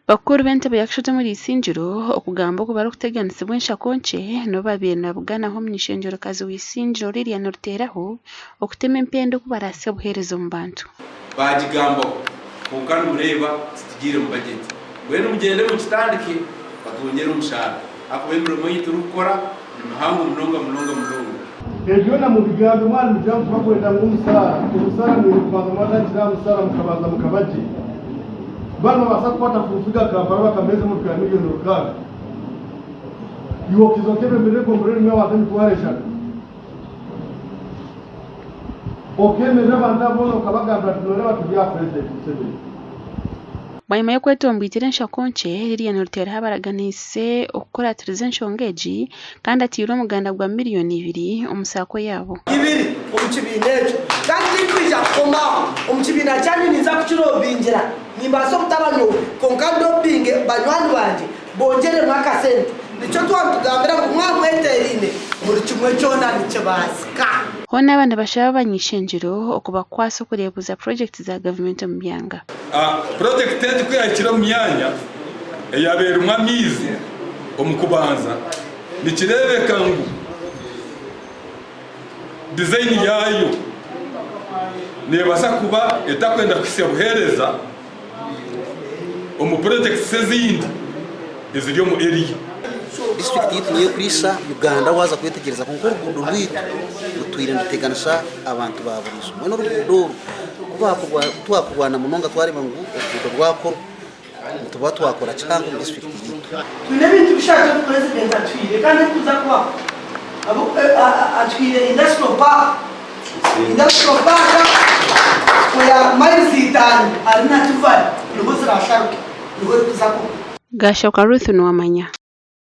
Bakuru b'entebe ya Kishweta omuri Isingiro okugamba oku barikuteganisibwa enshako nkye n'obu babaire nibabuganaho omuny'eishengyerokazi wa Isingiro Lilian Ruteraho okutema empenda oku baraasye obuheereza omu bantu. Baagigambaho, kwonka nimureeba titugiire mu bajeti. Mbwenu mugyende mukitandike batwongyere omushaara ahakuba emirimo ei turikukora ni mihango munonga munonga munonga. Ebyo byona mubigambe mwaba nimugira ngu tibakwenda ngu omusaara, omusaara mwine kubanza mwatandikira aha musaara mukabanza mukaba gye. Kuba nibabaasa kukwata full figure Kampala bakamuheereza emotoka ya miriyoni rukaaga. Iwe okaiza okeebembera egombolola erimu abantu emitwaro eshatu. Okeemerera abantu abo boona okabagambira ati nooreeba turi aha Purezidenti Museveni. Bwanyima y'okwetomboitera enshako nkye, Lilian Ruteeraho abaraganiise okukuratiriza enshonga egi kandi ateire omuganda gwa miriyoni ibiri omu saako yaabo. Ibiri omu kibiina ekyo. Kandi tindikwija kukoma aho. Omu kibiina kyanyu ninza kukirobingira. Nimbaasa obutaba nyowe, kwonka ndobinge banywani bangye bongyeremu akasente. Nikyo twaba nitugambira ngu mwaba mweteeraine, buri kimwe kyona nikibaasika. Hoona aba nibashaba abany'ishengyero okubakwasa okureebuuza purogyekiti za gavumenti omu byanga. Purojekiti egi ku yahikire omu myanya eyabaire erimu amaizi omu kubanza, nikireebeka ngu dizayini yaayo neebaasa kuba etakwenda kuhitsya buheereza omu purojekiti ezindi eziri omu eriya. Disiturikiti yaitu niyo erikuriisa Uganda waaza kwetegyereza kwonka oruguudo rwaitu rutwire niruteganisa abantu ba buriijo. Mbwenu oruguudo oru ku twakurwana munonga twareeba ngu oruguudo rwakorwa nituba twakora kihango omu disiturikiti yaitu. Twine ebintu bishatu ebi Purezidenti atuhaire kandi ebirikuza kubaho. Atuhaire Industrial Park. Industrial Park square miles itaano ahari Nakivale niho zirasharuke, niho erikuza kuba. Gaashoka Ruth Nuwamanya.